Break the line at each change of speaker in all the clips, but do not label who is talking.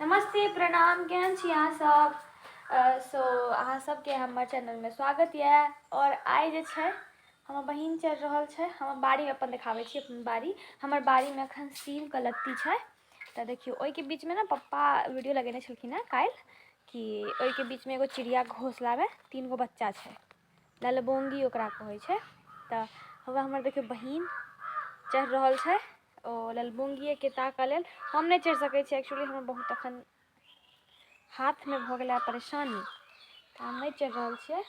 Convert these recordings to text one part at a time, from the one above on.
नमस्ते, प्रणाम, केहन छी अहाँ सब? सो अहाँ सबके हमर चैनलमे स्वागत यऽ। और आइ जे छै हमर बहिन चढ़ि रहल छै हमर बाड़ीमे। अपन देखाबै छी अपन बाड़ी। हमर बाड़ीमे एखन सीमके लत्ती छै, तऽ देखियौ ओहिके बीचमे ने पप्पा वीडियो लगेने छलखिन हेँ काल्हि कि ओहिके बीचमे एगो चिड़िया घोंसलामे 3 गो बच्चा छै, ललबोंगी ओकरा कहै छै। तऽ हौवे हमर देखियौ बहिन चढ़ि रहल छै ओ ललबोंगिएके ताकऽ लेल। हम नहि चढ़ि सकै छी, एक्चुअली हमर बहुत अखन हाथमे भऽ गेलै परेशानी, तऽ हम नहि चढ़ि रहल छियै।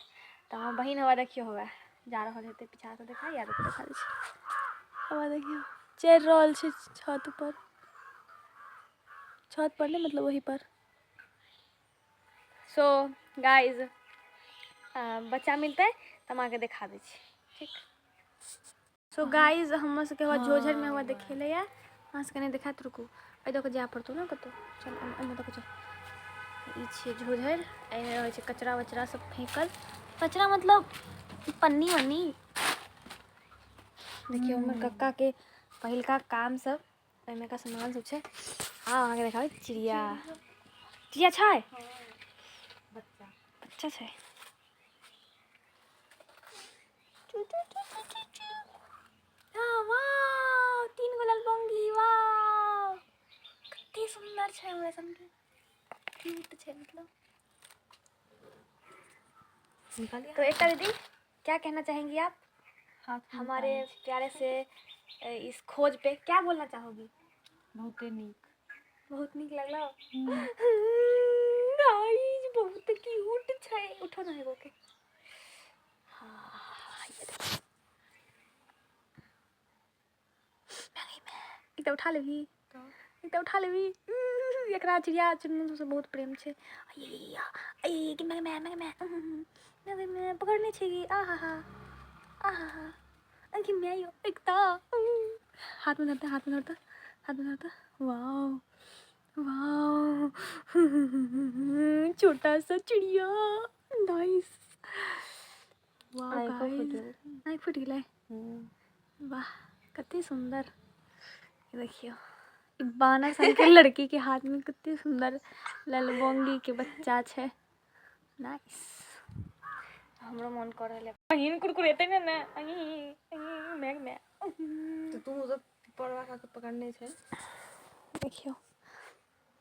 तऽ हमर बहिन हौवे देखियौ, हौवे जा रहल हेतै पीछासँ। देखा यार, देखा दै छी। हौवे देखियौ, चढ़ि रहल छै छत पर। छत पर नहि, मतलब ओही पर। सो गाइज, बच्चा मिलतै तऽ हम अहाँके देखा दै छी, ठीक? सो गाइज, हमर सबके हवा झोझरमे हवा देखेलैए। अहाँ सबके नहि देखायत, रुकू, एहि दऽ कऽ जाय पड़तौ ने कतहु। चल, एहिमे दऽ कऽ चल। ई छियै झोझरि, एहिमे रहै छै कचरा वचरा सब फेकल। कचरा मतलब पन्नी वन्नी। देखियौ, हमर कक्काके पहिलका काम सब, एहिमे का सामान सब छै। आ अहाँके देखाबै चिड़िया। चिड़िया छै?
बच्चा।
बच्चा छै। चू चू चू चू चू चू। हाँ, वाव, 3 गो ललबोंगी। वाव, कते सुंदर छै हमरा सनके, क्यूट छै मतलब।
निकालिए।
तो एकता दीदी, क्या कहना चाहेंगी आप?
हाथ में।
हमारे प्यारे से इस खोज पे क्या बोलना चाहोगी?
बहुते नीक।
बहुत नीक लगलो। गाइस, बहुत क्यूट छै। उठो ना एगो के। हाँ, ये देखो। एकटा उठा लेबही? एकटा उठा लेबही? एकरा चिड़िया चुनमुन सबसँ बहुत प्रेम छै। अये कि मैं मैं मैं मैं मैं मैं पकड़ने छै। आ हा हा, आ हा हा, अंकि मैं यो एकता हाथ में धरता, हाथ में धरता, हाथ में धरता। वाओ वाओ, छोटा सा चिड़िया, नाइस। वाओ।
आँखो
गाइस।
फुटल।
आँखि फुटि गेलै? वाह, कते सुंदर! ई देखियौ, ई बानर सन के लड़की के हाथ में कते सुंदर ललबोंगी के बच्चा छै। नाइस। हमरो मन कर रहल है। बहिन कुरकुरेतै ने ने, अहीं अहीं मैग मैं।
तऽ तू सब पड़वा खा के पकड़ने छै।
देखियौ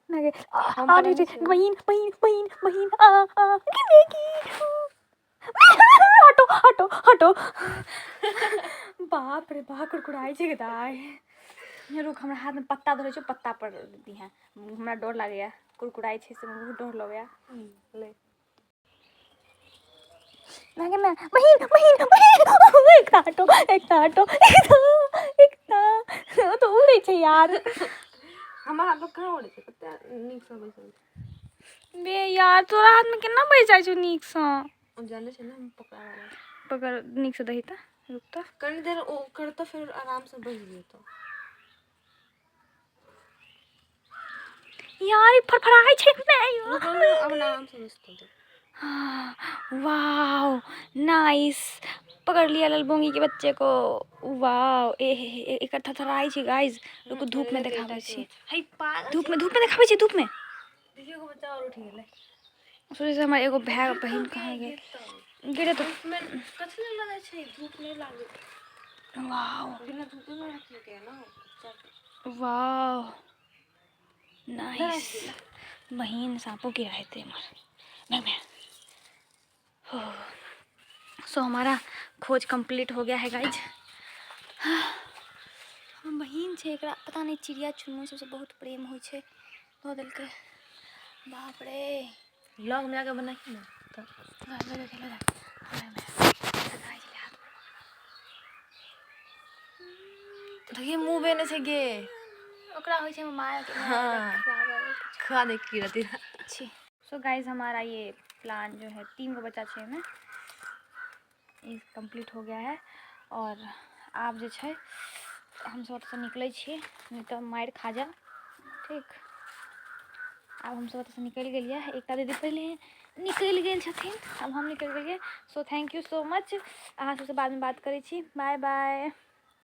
मैं
हम
आ रे रे।
पकड़ने छियै।
बहिन बहिन बहिन बहिन, आ आ की मैगी, हटो हटो हटो। बाप रे बाप, कुरकुराइ छै दाय। रुक, हमरा हाथमे पत्ता धरै छै, पत्ता पर दिहें। हमरा डर लागैया, कुरकुराइ छै से बहुत डर लगैया।
ले।
मैं मैं बहिन बहिन बहिन, एकटा हटो, एकटा हटो, एकटा, एकटा ओ तऽ उड़ै छै यार।
हमर हाथ में कहाँ उड़ै छै? कते नीकसँ बैसल छै।
बे यार, तोरा हाथमे केना बैस जाइ छौ नीकसँ?
ओ जानै छै ने हम पकड़ा वाला।
पकड़ नीकसँ, दही तऽ, रुक तऽ।
कनी देर ओ करतौ, फेर आरामसँ बैस जेतौ।
यार, ई फड़फड़ाइ छै मैं।
रुक ने, अब आरामसँ बैसतौ तऽ।
वाओ, नाइस, पकड़ लिया ललबोंगी के बच्चे को। वाओ, ए हे हे, एकर थरथराइ छै। गाइस, रुकू, धूप में देखाबै छी।
है पागल।
धूप में, धूप में देखाबै छी, धूप में।
देखियौ, एगो बच्चा और उठि गेलै।
सोचै छी हमर एगो भाय बहिन कहाँ गेल। गिरे तऽ।
धूपमे कथी लए लगै छै? धूप नहि लागै।
वाओ।
बिना धूपे रखलकै ने बच्चाके।
Wow, nice. बहिन, सांपो गिरा हेतै हमर। मैं मैं सो हमारा खोज कंप्लीट हो गया है गाइज। हमर बहिन छै, एकरा पता नहि चिड़िया चुनमुन सबसँ बहुत प्रेम होइ छै, दऽ देलकै। बाप रे।
लग में जाके बनाही ने तऽ।
लऽ जा, लऽ जा। हाथ
देखिए, मुँह बेने छै गे।
ओकरा होइ छै माया के।
हाँ। खुआ दे कीड़ा तीड़ा।
छी। सो गाइज, हमारा ये प्लान जो है, 3 गो बच्चा छै एहिमे, ई कंप्लीट हो गया है। और आब जे छै हमसब ओतऽसँ निकलै छी, नहि तऽ मारि खा जायब। ठीक, आब हमसब ओतऽसँ निकलि गेलियै। एकटा दीदी पहिले निकलि गेल छथिन, आब हम निकलि गेलियै। So thank you so much. अहाँ सबसँ बादमे बात करै छी। Bye bye.